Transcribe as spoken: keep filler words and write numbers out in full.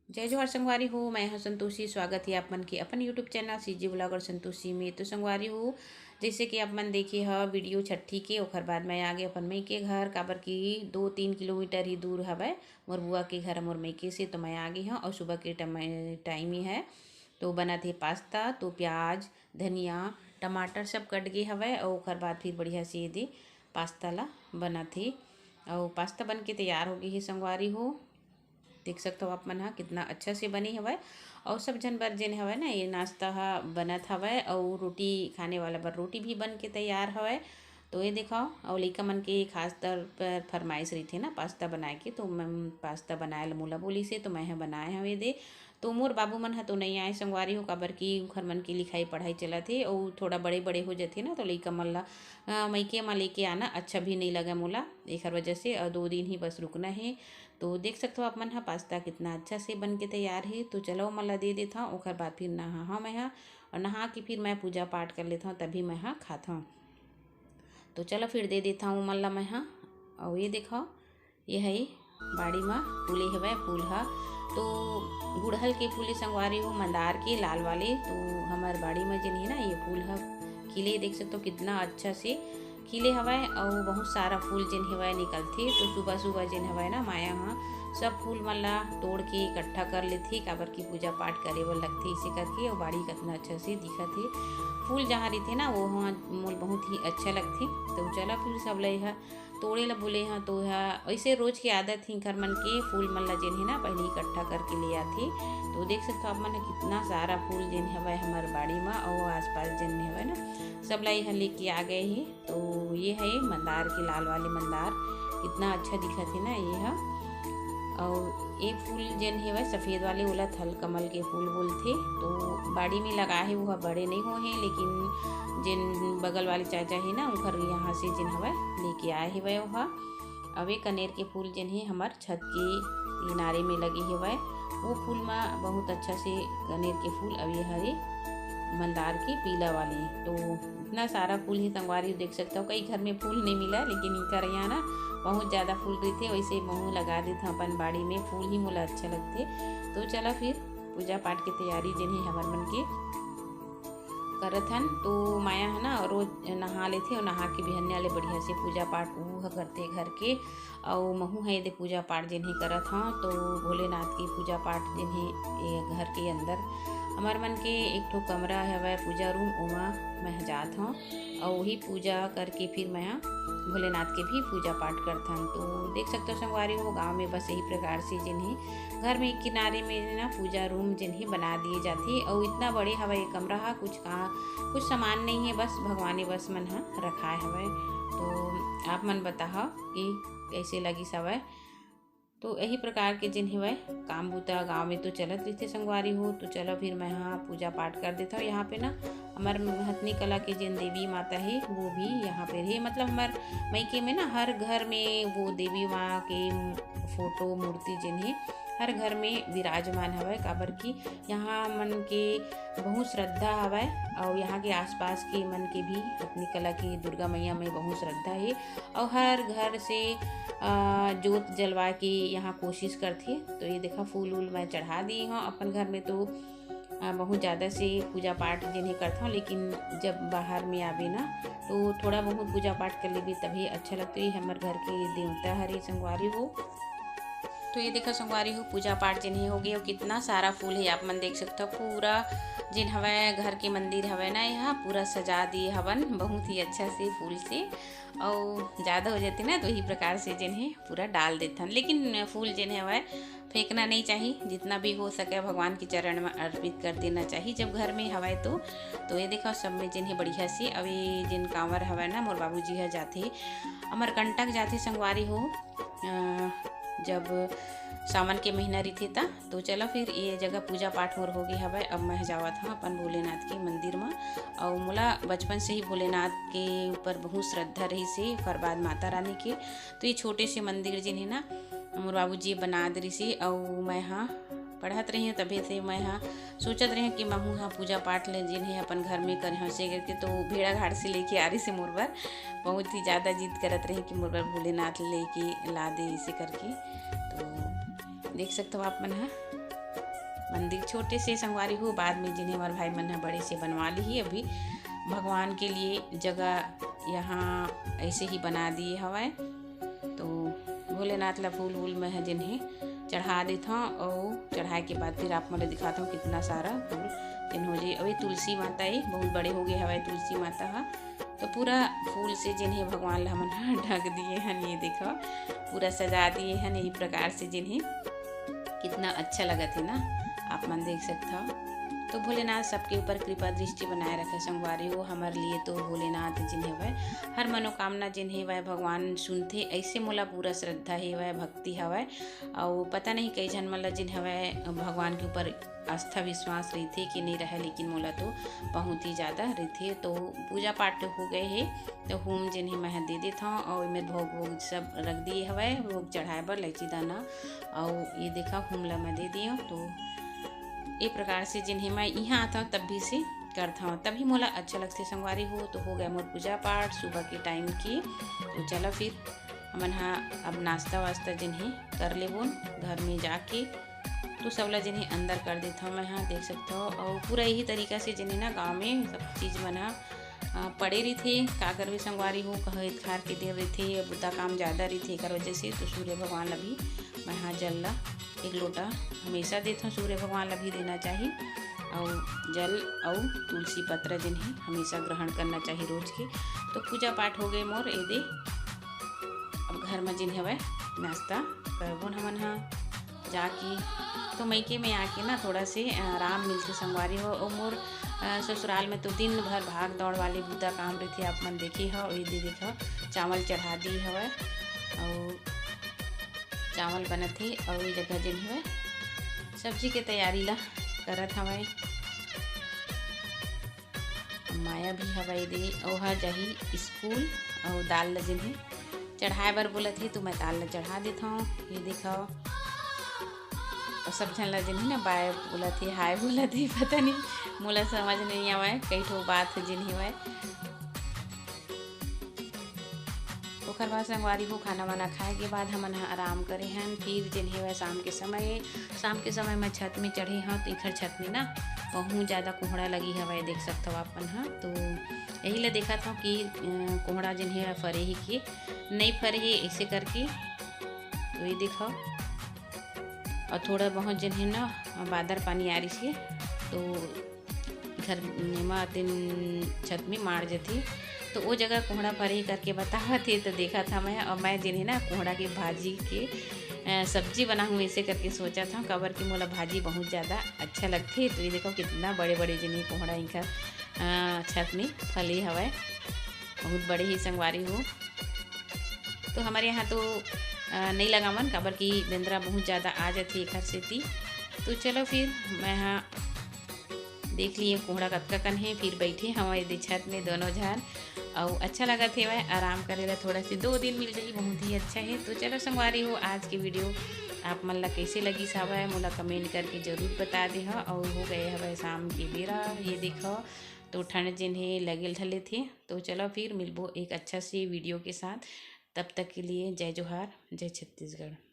जय जोहार संगवारी हो, मैं हूं संतोषी। स्वागत है आप मन के अपन YouTube channel CG vlogger Santoshi में। तो संगवारी हो, जैसे कि आप मन देखे ह वीडियो छठी के, ओखर बाद मैं आ गे अपन मई के घर, काबर कि दो तीन किलोमीटर ही दूर हवय मोर बुआ के घर मोर मई के से। तो मैं आ गे हूँ और सुबह के टम-, टाइम ही है। तो बनत हे पास्ता, तो प्याज, धनिया, टमाटर सब कट गे हवय और ओखर बाद फिर बढ़िया से ये दे पास्ता ला बनत हे। और पास्ता बन के तैयार हो गई है संगवारी हो। देख सकत हो आप मन ह कितना अच्छा से बने हवय। और सब झन बर जेन हवय ना, ये नाश्ता ह बनत हवय और रोटी खाने वाला बर रोटी भी बन के तैयार हवय। तो ये देखो, और लइका मन के खास तौर पर फरमाइश रहिथे ना पास्ता बनाए के, तो मैं पास्ता बनाए ला मोला बोलिस हे, तो मैं ह बनाए हवे दे। तो मोर बाबू मन ह तो नहीं आए संगवारी हो, काबर कि उखर मन के लिखाई पढ़ाई चलत हे, और थोड़ा बड़े बड़े हो जाथे ना, तो लइका मन ला, अ, मइके म लेके आना अच्छा भी नहीं लगे मोला, एखर वजह से। और दो दिन ही बस रुकना है। तो देख सकत हो आप मन ह पास्ता कितना अच्छा से बन के तैयार हे। तो चलो ओमन ला दे देथव, ओखर बाद फिर नहा हव मैं ह, और नहा के फिर मैं पूजा पाठ कर लेथव, तभी मैं ह खाथव। तो चलो फिर दे देथव ओमन ला मैं ह। और ये देखो, ये है बाड़ी म फूले हवय फूल ह। तो गुड़हल के फूले संगवारी हो, मंदार के लाल वाले। तो हमर बाड़ी म जेन हे ना, ये फूल ह खिले, देख सकत हो कितना अच्छा से खिले हवय। और बहुत सारा फूल जेन हवय निकलथे। तो सुबह सुबह जेन हवय ना, माया ह सब फूल मन ला तोड़ के इकट्ठा कर लेथे, काबर कि पूजा पाठ करे बर लगथे, इसे करके। और बाड़ी कितना अच्छा से दिखत हे, फूल जहाँ रहिथे ना, वो ह मोल बहुत ही अच्छा लगथे। तो चला फिर सब लई ह तोड़े ला बोले ह, तो ह ऐसे रोज के आदत ही घर मन के, फूल मन ला जेन हे ना पहले इकट्ठा करके ले आथे। तो देख सकत हो आप मन ह कितना सारा फूल जेन हवय हमर बाड़ी म, और आसपास जेन हवय ना, सब ला ये ह लेके आ गए हे। तो ये है मंदार के लाल वाले मंदार, कितना अच्छा दिखत हे ना ये ह। और एक फूल जेन हेवय सफेद वाले, ओला थल कमल के फूल बोलथे। तो बाड़ी में लगा हे, वो ह बड़े नहीं हो हे, लेकिन जेन बगल वाले चाचा हे ना, उनकर यहाँ से जेन हवय लेके आए हेवय वो ह। अब ये कनेर के फूल जेन हे हमर छत के किनारे में लगे हेवय, वो फूल म बहुत अच्छा से कनेर के फूल। अब ये हरे मंदार के पीला वाले। तो इतना सारा फूल ही संगवारी देख सकत हो, कई घर में फूल नहीं मिला, लेकिन इकर यहाँ ना बहुत ज़्यादा फूल रहिथे, वैसे महू लगा देथव अपन बाड़ी में, फूल ही मोला अच्छा लगथे। तो चला फिर पूजा पाठ के तैयारी जेन हे हमर मन के करत हन। तो माया है ना रोज नहा लेथे और नहा के बिहनिया ले बढ़िया से पूजा पाठ वो ह करथे घर के। अउ महू ह एदे पूजा पाठ जेन हे करत हव, तो भोलेनाथ के पूजा पाठ जेन हे ये घर के अंदर हमर मन के एक ठो कमरा हवय पूजा रूम, ओमा मैं ह जात हव। अउ वही पूजा करके फिर मैं ह भोलेनाथ के भी पूजा पाठ करथन। तो देख सकत हो संगवारी हो, गाँव में बस यही प्रकार से जेन हे घर में किनारे में ना पूजा रूम जेन हे बना दिए जाथे। अउ इतना बड़े हवय ये कमरा ह, कुछ का कुछ सामान नहीं है, बस भगवाने बस मन ह रखाए हवय। तो आप मन बताहा कि कैसे लगिस हवय। तो यही प्रकार के जेन हवय काम बूता गाँव में तो चलत रहिथे संगवारी हो। तो चलो फिर मैं ह पूजा पाठ कर देथव। यहाँ पे ना हमर हथनी कला के जेन देवी माता हे, वो भी यहाँ पे रहे, मतलब हमर मइके में ना हर घर में वो देवी माँ के फोटो मूर्ति जेन हे हर घर में विराजमान हवय, काबर कि यहाँ मन के बहुत श्रद्धा हवय। और यहाँ के आसपास के मन के भी हथनी कला के दुर्गा मैया में बहुत श्रद्धा हे। और हर घर से, अ, जोत जलवा के यहाँ कोशिश करथे। तो ये देखा, फूल उल मैं चढ़ा दी हूँ अपन घर में, तो, अ, बहुत ज़्यादा से पूजा पाठ जेन हे करथव, लेकिन जब बाहर में आबे ना, तो थोड़ा बहुत पूजा पाठ कर लेबे, तभी अच्छा लगथे। ये हमर घर के देवता हरे संगवारी हो। तो ये देखा संगवारी हो, पूजा पाठ जेन हे हो गए, और कितना सारा फूल हे आप मन देख सकते हो। पूरा जेन हवय घर के मंदिर हवय ना, यहाँ पूरा सजा दिए हवन बहुत ही अच्छा से फूल से। और ज़्यादा हो जाते ना, तो यही प्रकार से जेन हे पूरा डाल देथन। लेकिन फूल जेन हवय फेंकना नहीं चाहिए, जितना भी हो सके भगवान के चरण में अर्पित कर देना चाहिए जब घर में हवय तो। तो ये देखो, सब में जेन हे बढ़िया से। अब ये जेन कांवर हवय ना, मोर बाबूजी ह जाथे अमरकंटक जाथे संगवारी हो, अ, जब सावन के महीना रहिथे त। तो चलो फिर, ये जगह पूजा पाठ मोर हो गे हवय। अब मैं जावत हूँ अपन भोलेनाथ के मंदिर म। अउ मोला बचपन से ही भोलेनाथ के ऊपर बहुत श्रद्धा रहिस हे, ओकर बाद माता रानी के। तो ये छोटे से मंदिर जेन हे ना, मोर बाबूजी बना दे रिहिस हे। अउ मैं ह पढ़त रही हूँ, तभे से मैं ह सोचत रही हूँ कि महू ह पूजा पाठ ले जेन हे अपन घर में करे हूँ से करके। तो भेड़ा घाट से लेके आ रहिस हे मोर बर, बहुत ही ज़्यादा जिद करत रहे कि मोर बर भोलेनाथ लेके ला दे, इसे करके। तो देख सकते हो आप मन ह, मंदिर छोटे से संगवारी हो, बाद में जिन्हें हमारे भाई मन ह बड़े से बनवा ली ही। अभी भगवान के लिए जगह यहाँ ऐसे ही बना दिए हवय। तो भोलेनाथ ला फूल वूल मैं ह जिन्हें चढ़ा देथव, अउ चढ़ाए के बाद फिर आप मन ल दिखाथव कितना सारा फूल जिन हो जाई। अउ ये तुलसी माता, ये बहुत बड़े हो गए हवय तुलसी माता ह। तो पूरा फूल से जिन्हें भगवान ला हमन ह ढक दिए हन। ये देखो, पूरा सजा दिए हन। यही प्रकार से जिन्हें कितना अच्छा लगत है ना, आप मन देख सकत हव। तो भोलेनाथ सबके ऊपर कृपा दृष्टि बनाए रखे संगवारी हो। हमर लिए तो भोलेनाथ जिन हवय, हर मनोकामना जिन हवय भगवान सुनथे। ऐसे मोला पूरा श्रद्धा हवय, भक्ति हवय। अउ पता नहीं कई झन मन ला जिन हवय भगवान के ऊपर आस्था विश्वास रहिथे कि नहीं रहे, लेकिन मोला तो बहुत ही ज़्यादा रहिथे। तो पूजा पाठ हो गए हे, तो हूम जेन हे मैं ह दे देथव, अउ एमे भोग वोग सब रख दिए हवय, भोग चढ़ाए बर लैची दाना, अउ ये देखा हूम ला मैं दे दिए। तो ये प्रकार से जेन हे मैं इहाँ आथव तब भी से करथव, तभी मोला अच्छा लगथे संगवारी हो। तो हो गया मोर पूजा पाठ सुबह के टाइम की। तो चलो फिर हमन हा अब नाश्ता वास्ता जेन हे कर लेबोन घर में जाके। तो सबला जेन हे अंदर कर देथव मैं हा, देख सकथव। अउ पूरा यही तरीका से जेन हे ना गाँव में सब चीज मन हा, अ, पड़े रहिथे। का करबे संगवारी हो, कहे खार के दिन रहिथे, बुता काम ज़्यादा रहिथे, एकर वजह से तो सूर्य भगवान ला भी मैं हा जल ला एक लोटा हमेशा देथव सूर्य भगवान ला भी देना चाही। अउ जल अउ तुलसी पत्र जेन हे हमेशा ग्रहण करना चाही रोज के। तो पूजा पाठ हो गए मोर, ए दे अब घर में जेन हवय नाश्ता करबोन हमन हा जाके। तो मइके में आके ना थोड़ा से, अ, आराम मिलथे संगवारी हो। अउ मोर, अ, ससुराल में तो दिन भर भाग दौड़ वाले बुता काम रहिथे। आप मन देखे हव, ये दे देखो चावल चढ़ा दी हवय अउ चावल बनत हे अउ ये जगह जेन हवय सब्जी के तैयारी ला करत हवय। माया भी हवय दे, ओहा जाही स्कूल अउ दाल ल जेन हे चढ़ाए बर बोलत हे, तो मैं दाल ल चढ़ा देथव। ये देखव, अउ सब झन ल जेन हे ना बाय बोलत हे, हाय बोलत हे, पता नहीं मोला समझ नहीं आवय, कई ठो बात जेन हेवय। ओकर बाद संगवारी हो खाना वाना खाए के बाद हमन ह आराम करे हन। फिर जेन हेवय शाम के समय, शाम के समय मैं छत में चढ़े हव, तो इखर छत में ना बहुत ज़्यादा कोहड़ा लगी हवय, देख सकथव आप मन ह। तो यही ला देखत हव कि, अ, कोहड़ा जेन हे फरे ही कि नहीं फरे ही, ऐसे करके। तो ये देखव, अउ थोड़ा बहुत जेन हे ना बादर पानी आ रही हे, तो घर एमा तेन छत में माड़ जथे। तो ओ जगह कोहड़ा फरे करके बतावत हे, तो देखत हव मैं, अउ मैं जेन हे ना कोहड़ा के भाजी के, अ, सब्जी बनाहूँ ऐसे करके सोचत हव, काबर कि मोला भाजी बहुत ज़्यादा अच्छा लगथे। तो ये देखव कितना बड़े-बड़े जेन हे कोहड़ा इनका, अ, छत में फले हवय, बहुत बड़े ही संगवारी हो। तो हमर यहाँ तो, अ, नइ लगावन, काबर कि बेंदरा बहुत ज़्यादा आ जाथे एखर सेती। तो चलो फिर मैं हा देख लिए कोहड़ा कतका कन हे, फिर बैठे हवं एदे छत में दोनों झन, अउ अच्छा लगत हेवय आराम करे ला। थोड़ा से दो दिन मिल जाही, बहुत ही अच्छा हे। तो चलो संगवारी हो, आज के वीडियो आप मन ला कैसे लगिस हवय, मोला कमेंट करके जरूर बता देहा। अउ हो गए हवय शाम के बेरा, ये देखो तो ठंड जेन हे लगे ल धर लेथे। तो चलो फिर मिलबो एक अच्छा से वीडियो के साथ, तब तक के लिए जय जोहार, जय छत्तीसगढ़।